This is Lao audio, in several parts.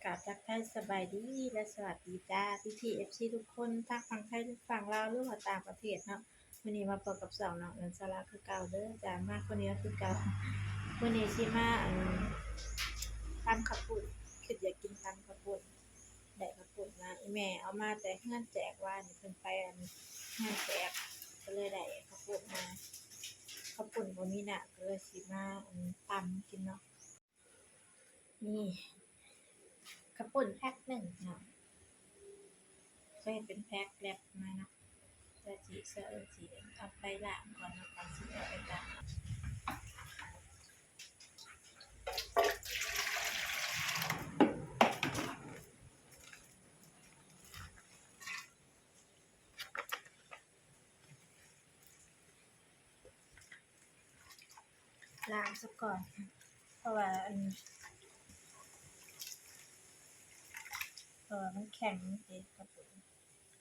ກາບທັກທາຍສະບາຍດີ ແລະ ສະຫວັດດີຈ້າ ພີ່ໆ ເອັຟຊີ ທຸກຄົນ ທັງຝັ່ງໄທ ຝັ່ງລາວ ຫຼືວ່າຕ່າງປະເທດເນາະ. ມື້ນີ້ມາພົບກັບຊ່ອງນ້ອງເອິນສາລາຄືເກົ່າເດີຈ້າ ມາຄົນດຽວຄືເກົ່າ. ມື້ນີ້ຊິມາ ອັນ ຕຳເຂົ້າປຸ້ນ ຄິດຢາກກິນຕຳເຂົ້າປຸ້ນ ໄດ້ເຂົ້າປຸ້ນມາ ອີ່ແມ່ເອົາມາແຕ່ເຮືອນແຈກວານນີ້ ເພິ່ນໄປ ອັນ ເຮືອນແຈກ ກໍເລີຍໄດ້ເຂົ້າປຸ້ນມາ. ເຂົ້າປຸ້ນບໍ່ມີນ້ຳ ກໍເລີຍຊິມາ ອັນ ຕຳກິນເນາະ. ນີ້ເຂົ້າປຸ້ນແພັກໜຶ່ງເນາະ ເຂົາເຮັດເປັນແພັກແລັບມາເນາະ. ແຕ່ຊິ ເອີ ຊິເອົາໄປລ້າງກ່ອນເນາະ ກ່ອນຊິເອົາໄປຕຳ. ລ້າງສາກ່ອນ ເພາະວ່າ ອັນ ເພາະວ່າມັນແຂງເດ້ເຂົ້າປຸ້ນ.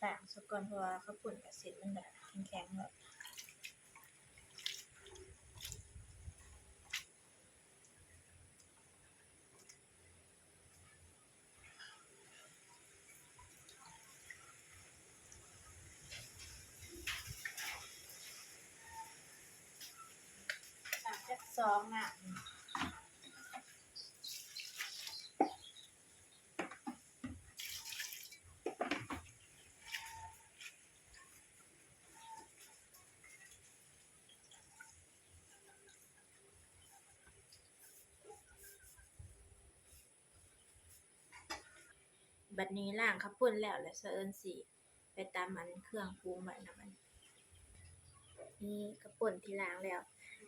ລ້າງສາກ່ອນ ເພາະວ່າເຂົ້າປຸ້ນກັບເສັ້ນມັນກະແຂງໆແລ້ວ. ສາມ ຈັກສອງນະ. ບັດນີ້ລ້າງເຂົ້າປຸ້ນແລ້ວ ແລະ ສະເອີນຊິໄປຕຳອັນເຄື່ອງປຸງໄວ້ນຳ. ອັນນີ້ເຂົ້າປຸ້ນທີ່ລ້າງແລ້ວ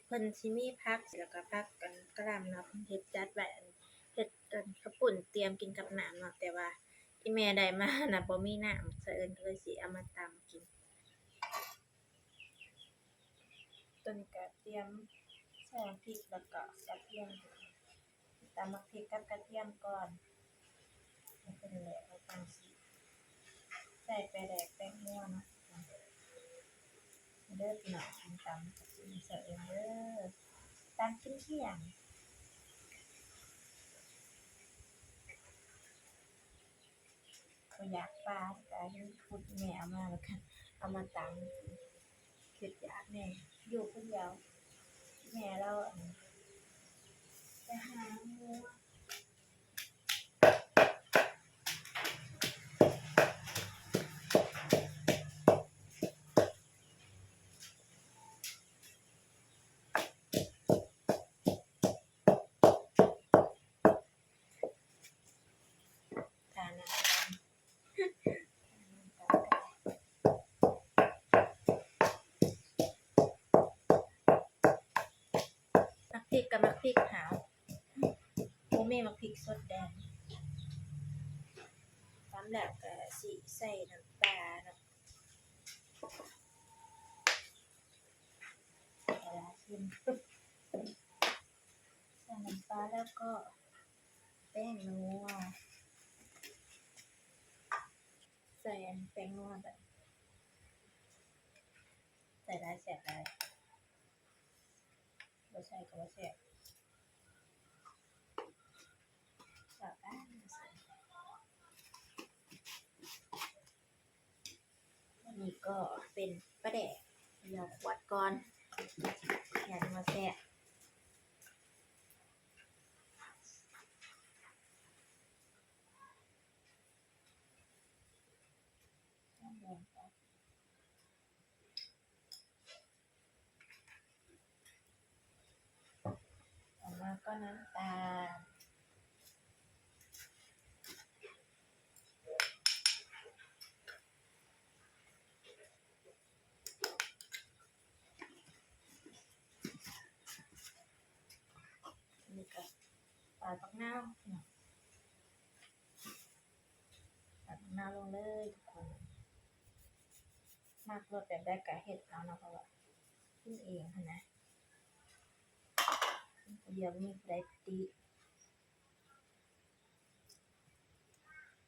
ເພິ່ນຊິມີຜັກ ແລ້ວກໍຜັກອັນກະຫຼ່ຳເນາະ ເພິ່ນເຮັດຈັດໄວ້ ອັນ ເຮັດອັນເຂົ້າປຸ້ນຕຽມກິນກັບນ້ຳເນາະ ແຕ່ວ່າອີ່ແມ່ໄດ້ມານະ ບໍ່ມີນ້ຳ ສະເອີນກໍເລີຍຊິເອົາມາຕຳກິນ. ຕົວນີ້ກະຕຽມໃສ່ໝາກພິກ ແລ້ວກໍກະທຽມ ຕຳໝາກພິກກັບກະທຽມກ່ອນ ໃຫ້ເພິ່ນແຫຼກ ແລ້ວຈັ່ງຊິໃສ່ປາແດກແປ້ງນົວເນາະ. ເດີພີ່ນ້ອງ ກິນຕຳກັບເຮົາເອງເດີ ຕຳກິນທ່ຽງ. ບໍ່ຢາກປາ ກະເຫັນພຸດແມ່ເອົາມາ ແລ້ວກະເອົາມາຕຳ ຄິດຢາກແນ່ ຢູ່ຄົນດຽວ ແມ່ລາວ ອັນ ໄປຫາງົວ. ໝາກພິກກັບໝາກພິກຫາວ ບໍ່ມີໝາກພິກສົດແດງ. ຕຳແລ້ວກະຊິໃສ່ນ້ຳປາເນາະ. ເວລາຊິມ ໃສ່ນ້ຳປາແລ້ວກໍແປ້ງນົວ ໃສ່ອັນແປ້ງນົວ ແບບໃສ່ຫຼາຍແຊບຫຼາຍ ບໍ່ໃສ່ກໍບໍ່ແຊບ. ແລ້ວກະ ອັນນີ້ກໍເປັນປາແດກ ດຽວຂວດກ່ອນ ຢ້ານບໍ່ແຊບ. ຕໍ່ມາກໍນ້ຳຕານ ນີ້ກໍປາດບັກນາວເນາະ. ຕັກນ້ຳລົງເລີຍທຸກຄົນ ມັກລົດແບບໃດກະເຮັດເອົາເນາະ ເພາະວ່າກິນເອງຫັ້ນນະ ກິນຜູ້ດຽວບໍ່ມີຜູ້ໃດຕິ. ຕົວ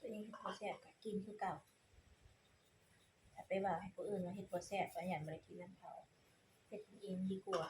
ເອງເຮັດບໍ່ແຊບກະກິນຄືເກົ່າ ຖ້າໄປເວົ້າໃຫ້ຜູ້ອື່ນວ່າເຮັດບໍ່ແຊບ ກໍຢ້ານບໍ່ໄດ້ກິນນຳເຂົາ ເຮັດກິນເອງດີກວ່າ.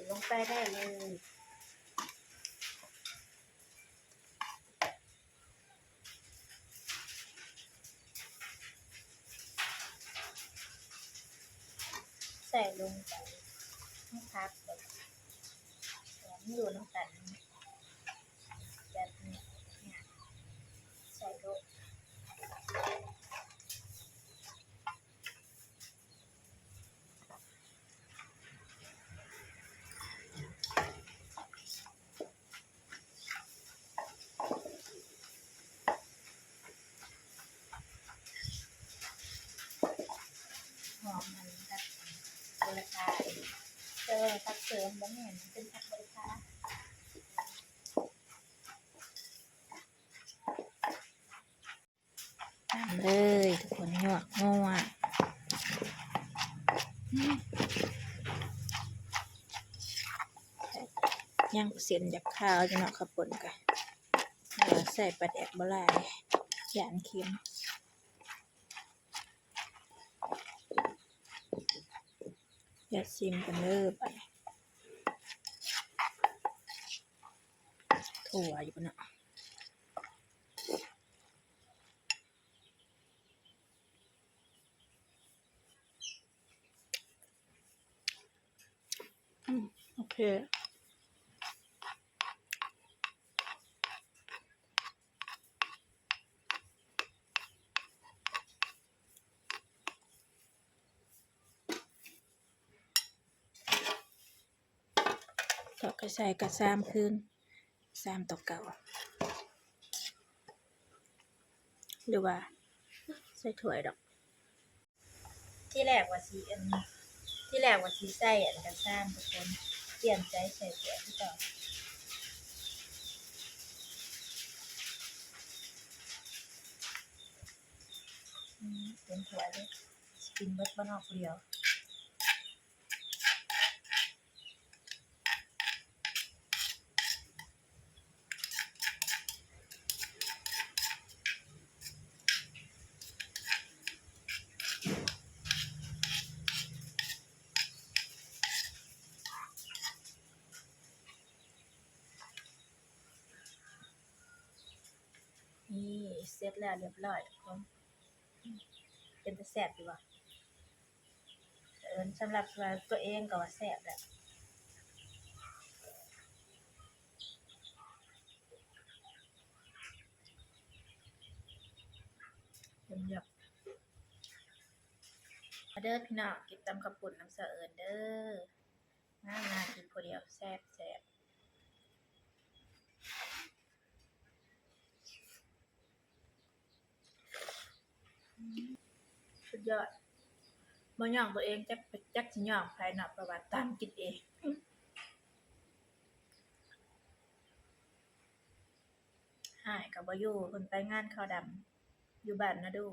ລົງໄປໄດ້ເລີຍ. ໃສ່ລົງໄປໃຫ້ຄັກ ແບບ ໃຫ້ມັນຢູ່ນຳກັນ ແບບນີ້ ໃສ່ໂລດ. ຫອມອັນຜັກໂຫລະພາ ເອີ ຜັກເສີມ ບໍ່ແມ່ນ ເປັນຜັກໂຫລະພາ. ຕຳເລີຍທຸກຄົນ ຍວກ ຍວກ ຍັງເສັ້ນຢາກຄາວຢູ່ເນາະ ເຂົ້າປຸ້ນກະ ເອີ ໃສ່ປາແດກບໍ່ຫຼາຍ ຢ້ານເຄັມ. ດຽວຊິມກັນເດີ ບາດນີ້ ທົ່ວຢູ່ເນາະ. ອືມ ໂອເຄ. ເຈາະກະໃສ່ກະຊາມຄືນ ຊາມຕໍ່ເກົ່າ ຫຼືວ່າໃສ່ຖ້ວຍດອກ. ທີແລກວ່າຊິ ອັນ ທີແລກວ່າຊິໃສ່ອັນກະຊາມທຸກຄົນ ປ່ຽນໃຈໃສ່ຖ້ວຍຄືເກົ່າ. ອືມ ເຕັມຖ້ວຍເລີຍ ຊິກິນເບິດບໍ່ເນາະຜູ້ດຽວ. ນີ້ ເສັດແລ້ວລຽບຮ້ອຍທຸກຄົນ. ເປັນຕາແຊບຢູ່ບໍ່? ເອີ ສຳລັບຕົວເອງກໍວ່າແຊບແຫຼະ. ເອີ ມາເດີພີ່ນ້ອງ ກິນຕຳເຂົ້າປຸ້ນນຳສາວເອີນເດີ. ມາ ມາກິນຜູ້ດຽວແຊບໆ. ສຸດຍອດ ບໍ່ຍ້ອງຕົວເອງ ຈັກ ຈັກຊິຍ້ອງໃຜເນາະ ເພາະວ່າຕຳກິນເອງ. ອ້າຍກໍບໍ່ຢູ່ ເພິ່ນໄປງານຂາວດຳຢູ່ບ້ານນາດູ.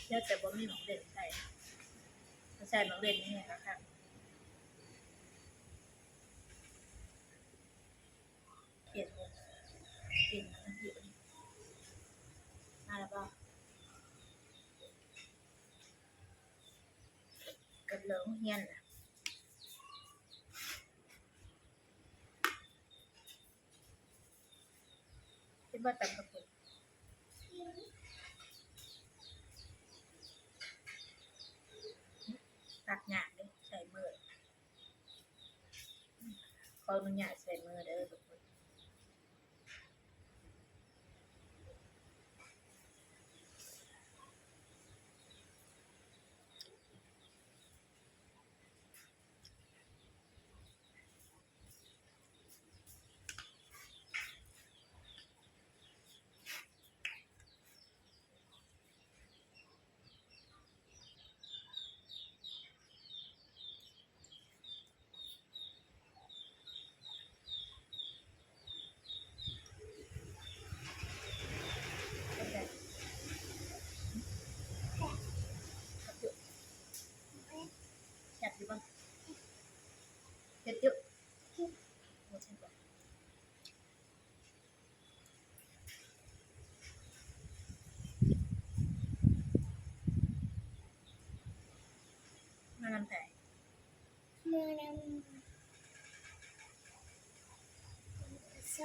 ແລ້ວແຕ່ບໍ່ມີໝາກເຫຼັ້ນໃສ່ ຖ້າໃສ່ໝາກເຫຼັ້ນນີ້ແຮງຄັກ. ເຫັນບໍ່? ເຫັນມັນຢູ່ ມາແລ້ວບໍ່? ກັບເລີໂຮງຮຽນນະ ເຫັນບໍ່? ຕຳກະປຸ້ນ ຕັກຍາກເດ້ ໃຊ້ມື. ຂໍອະນຸຍາດໃຊ້ມືເດີທຸກຄົນ. ລ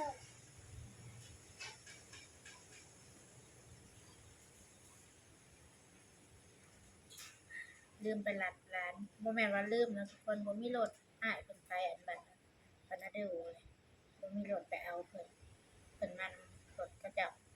ືມໄປລັດຮ້ານ ບໍ່ແມ່ນວ່າລືມເນາະທຸກຄົນ ບໍ່ມີລົດ ອ້າຍເພິ່ນໄປອັນບັດ ປານາໂດ ບໍ່ມີລົດໄປເອົາເພິ່ນ ເພິ່ນມານຳລົດເຂົາເຈົ້າ.